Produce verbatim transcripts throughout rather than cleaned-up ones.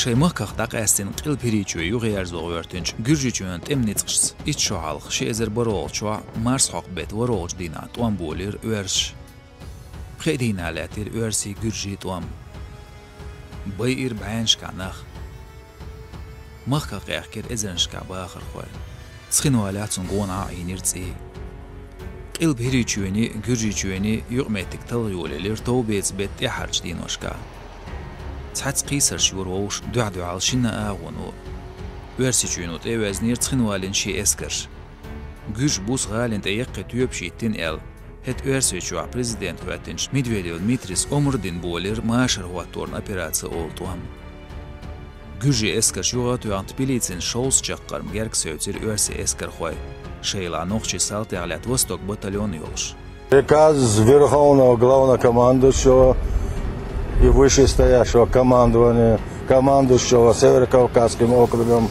Шоай махках дӀакъаьстина Къилба ХӀирийчоь юхаерзо гӀоьртинчу Гуьржийчоьнан тӀеман ницкъашца итт шо хьалха ши эзар бархӀолгӀачохь марсхьокху беттан ворхӀалгӀачу дийнахь тӀом болийра оьрсаша. Пхеа дийнахь лаьттира оьрсийн, гуьржийн тӀом. Байира бӀеннашкахь нах. Махках къехкира эзарнашкахь бахархой. Цхинвалехь цунна гонах Ӏийнира цӀий. Къилба ХӀирийчоьнийн, Гуьржийчоьнийн юкъаметтиг талха йолаелира товбеца беттан тӀаьххьарчу деношкахь. Цхьацца кхийсарш юра вовшах дуьхь-дуьхьал шинна агӀоно. Оьрсийчоьно тӀе а ваьзнера Цхинвалина шен эскарш. Гуьржий буса гӀалина тӀе яккхий тоьпаш йиттина аьлла, хӀета Оьрсийчохь президент хӀоьттинчу Медведев Дмитрийс омра дина болийра машар хӀотторан операци олу тӀом. Гуьржийн эскарш юха а тоьхна, Тбилисина шовзткъа чаккхарма герга севцира оьрсийн эскархой, шайла нохчийн салтех лаьтта «Восток» батальон йолуш. Приказ Верховного Главнокомандующего и вышестоящего командования, командующего Северо-Кавказским округом.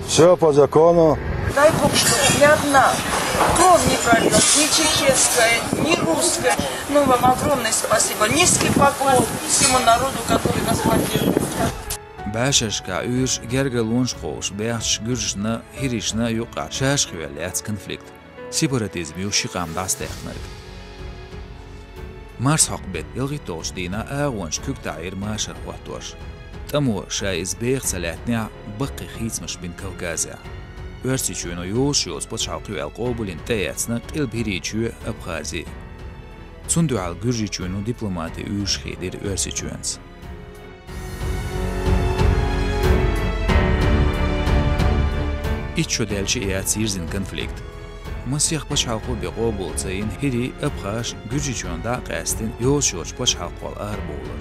Все по закону. Дай Бог, чтобы ни одна кровь не прольётся, ни чеченская, ни русская. Ну, вам огромное спасибо. Низкий поклон всему народу, который нас поддерживает. БӀешерашкахь уьйраш гергарлонаш кховлуш бехачу гуьржашна, хӀирийшна юккъехь шаьш хьоьхуш яц конфликт. Сепаратизм ю ши къам дӀасадаьккхинарг. Марсхьокху беттан ялхитталгӀачу дийнахь агӀончу куьг таӀийра машар хӀоттош. ТӀамо ша иза беха ца лаьттинехь, баккхий хийцамаш бина Кавказехь. Оьрсийчоьно йозуш йоцу пачхьалкх ю аьлла къобалйина тӀеэцна Къилба ХӀирийчоь, Абхази. Цунна дуьхьал Гуьржийчоьно дипломатин уьйраш хийдира Оьрсийчоьнца. Итт шо даьлча а яц йирзина конфликт. Масех пачхьалкхо бен къобал ца йина хӀирий, абхазаш Гуьржийчоьнна дӀа а къаьстина, йозуш йоцчу пачхьалкхол арабовлар.